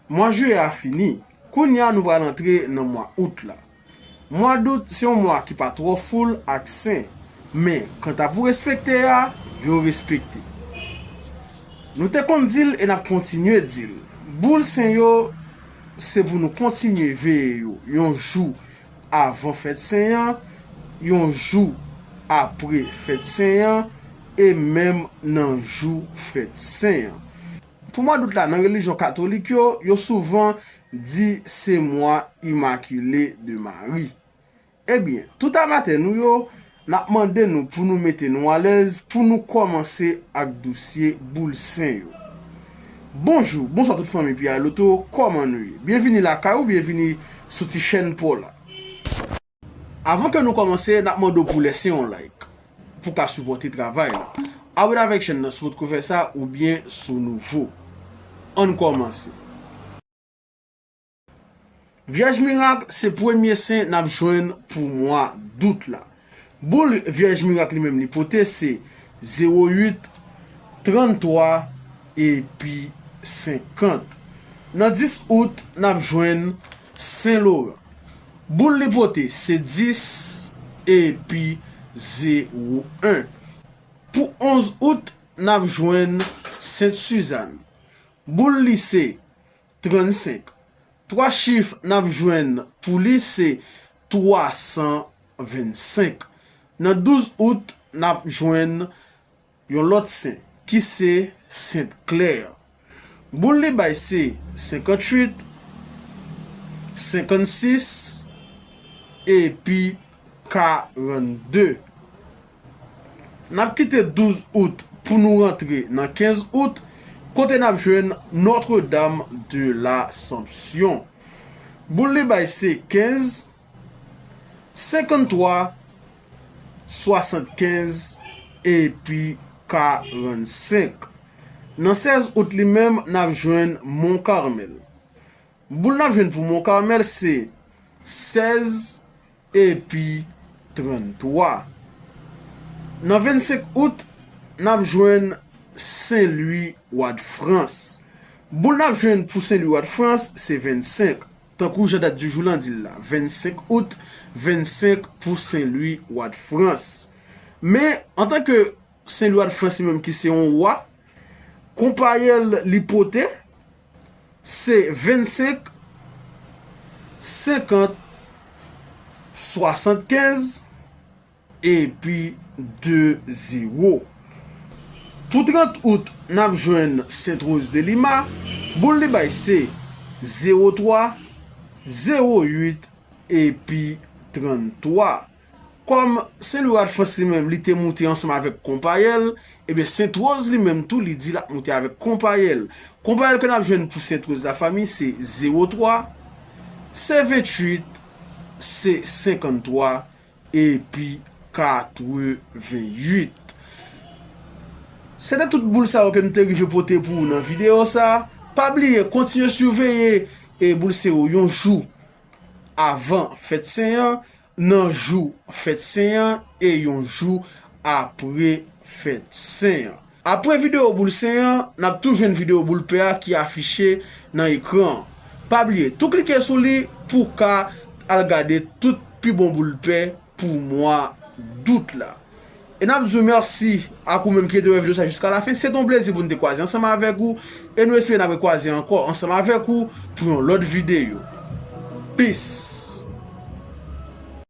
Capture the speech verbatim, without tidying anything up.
Mwa jiyè a fini. Kounye a nou pral antre nan mwa out la. Mwa dout se yon mwa ki pa twò full ak sen. Men, kanta pou respekte a, yo respekte. Nou te konn di l e n ap kontinye di l. Boul sen yo, se pou nou kontinye veye yo yon jou avan fèt sen an, yon jou apre fèt sen an, e menm nan jou fèt sen an. Pou mwa dout la, nan relijyon katolik yo, yo souvan di se mwa Imakile de Mari. Ebyen, tout amatè nou yo, n ap mande nou pou nou mete nou alèz pou nou kòmanse ak dosye boul sen yo. Bonjou, bonswa tout fanmi P I Lotto, kòman nou ye? Byenvini lakay ou, byenvini sou ti chèn pa w la. Avan ke nou kòmanse, n ap mande w pou lèse yon like, pou ka sipòte travay la. Abòne avèk chèn nan si w potko fè sa oubyen si w nouvo. Ann kòmanse. Vyèj Mirak se premye sen n ap jwenn pou mwa dout la. Boul Vyèj Mirak li menm li pote se zewo uit, tranntwa epi senkant. Nan dis out, n ap jwenn Sen Loran. Boul li pote se dis epi zewo en. Pou onz out, n ap jwenn Sent Sizann. Boul li se trannsenk. Twa chif n ap jwenn pou li se twa san vennsenk. Nan douz out, n ap jwenn yon lòt sen, ki se Sent Klè. Boul li bay se senkantuit, senkannsis epi karannde. N ap kite douz out pou nou rantre nan kenz out, kote n ap jwenn Notre-Dame de l'Assomption. Boul li bay se kenz, senkanntwa, swasannkenz epi karannsenk. Nan sèz out li menm, n ap jwenn Mont Carmel. Boul n ap jwenn pou Mont Carmel se sèz epi tranntwa. Nan vennsenk out, n ap jwenn Sen Lwi, wa d Frans. Boul n ap jwenn pou Sen Lwi, wa d Frans, se vennsenk. Tankou jan dat di jou lan di l la, vennsenk out, vennsenk pou Sen Lwi, wa d Frans. Men, antanke Sen Lwi, wa d Frans li menm ki se yon wa, konpayèl li pote, se vennsenk, senkant, swasannkenz epi de zewo. Pou trant out, n ap jwenn Sent Woz de Lima, boul li bay se zewo twa, zewo uit epi tranntwa. Kòm Sen Lwi, wa d Frans li menm, li te moute ansanm avèk konpayèl, ebyen, Sent Woz li menm tou, li di l ap moute avèk konpayèl. Konpayèl ke n ap jwenn pou Sent Woz lafanmi, se zewo twa, se venntuit, se senkanntwa, epi katreventuit. Se te tout boul sa yo ke m te rive pote pou ou nan videyo sa. Pa bliye, kontinye siveye e boul se yo yon jou avan fèt sen an, nan jou fèt sen an e yon jou apre fèt sen an. Apre videyo boul sen an, n ap tou jwenn videyo boul pè a ki afiche nan ekran an. Pa bliye, tou klike sou li pou w ka al gade tout pi bon boul pè pou mwa dout la. E n ap di w mèsi ak ou menm ki rete wè videyo sa jiska lafen. Se te yon plezi pou n te kwaze ansanm avèk ou. E nou espere n ap rekwaze ankò ansanm avèk ou pou yon lòt videyo. Peace!